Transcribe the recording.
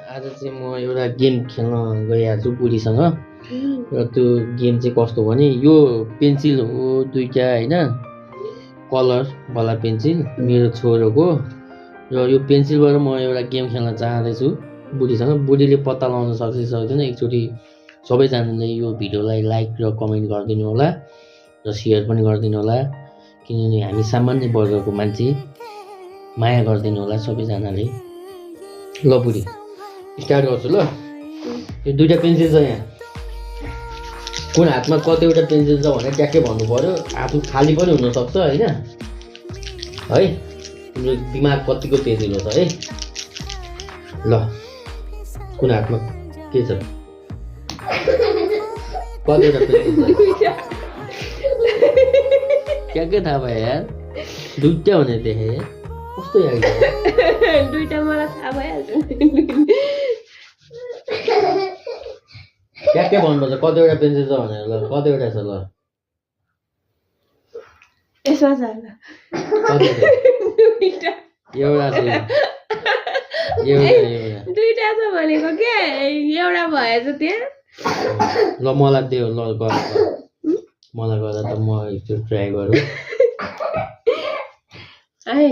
आज चाहिँ म एउटा गेम खेल्न गइरहेको छु बुढीसँग र त्यो गेम चाहिँ कस्तो भने यो पेन्सिल हो दुईटा होइन कलरवाला पेन्सिल मेरो छोरोको र यो पेन्सिलबाट म एउटा गेम खेल्न चाहँदैछु बुढीसँग बुढीले पत्ता लगाउन सक्छ कि सक्दैन एकचोटि सबैजनाले यो भिडियोलाई लाइक र कमेन्ट गरिदिनु होला र सेयर पनि गरिदिनु होला किनभने हामी सामान्य वर्गको मान्छे माया गरिदिनु होला सबैजनाले ल बुढी स्टार्ट गर्छु ल यो दुईटा पेन्सिल छ यहाँ कुन हातमा कतिवटा पेन्सिल छ भनेर ट्याक्कै भन्नु पर्यो हात खाली पनि हुनसक्छ होइन है तिम्रो दिमाग कतिको तेजिलो छ है ल कुन हातमा के छ कतिवटा पेन्सिल छ ट्याक्कै थाहा भयो यार दुईटा भनेर देखेँ कस्तो यार दुईटा मलाई थाहा भइहाल्छ ट्याक्कै भन्नुपर्छ कतिवटा पेन्सिल छ भनेर ल कतिवटा छ ल यसमा छ दुईटा एउटा छ एउटा दुईटा छ भनेको के एउटा भएछ त्यहाँ ल मलाई दियो ल गर मलाई गर्दा त म एकचोटि ट्राई गरौँ है